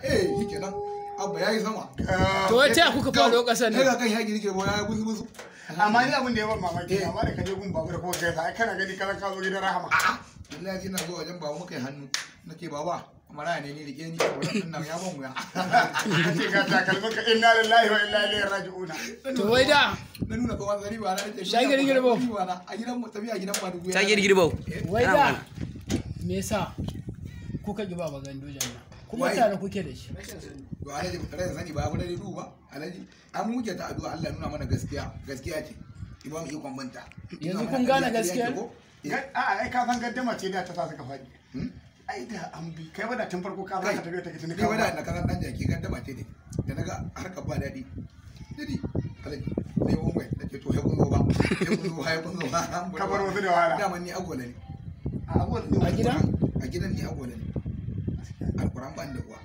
Eh, shikenan. Abba yayi sama. To wai ta kuka faɗo ƙasar nan? nan? Ga kan ya girgire ya busu busu. Amma ni abin da ya ban mamaki, amma da ka je gun babu da kuma gaisa, ai kana gani kana ka zo gidan rahama. A'a, billahi ina zuwa wajen baba muka yi hannu. Nake baba, maraya ne ni, rike ni, wannan nan ya ban wuya. Kace ga takalmin ka, inna lillahi wa inna ilaihi raji'una. To wai da na nuna tsohon zari ba na nace. Shagir girbo. A gidan mu tafiya gidan Madugu. Shagir girbo. Wai da me yasa kuka ki baba Gandujan nan? Kuma Wai. tare kuke da shi. To alhaji, rai sani ba abu da duhu ba alhaji, an muke ta addu'a Allah nuna mana gaskiya gaskiya ce, imam ikon banta. Yanzu kun gane gaskiyar? A'a, ai ka san gaddama ce da ta sa suka faɗi. Ai da an bi kai ba da tun farko ka kai ka tafi ta kitin ni wada na kasan dan jaki, gaddama ce ne da naga harkar ba daɗi dadi alhaji ne wani wai nace to sai kun zo ba, sai kun zo ba, sai kun zo ba. Ka bar wasu da wahala. Dama ni agola ne. A abuwa. A gida? A gidan ni agola ne, alquran ban da uwa.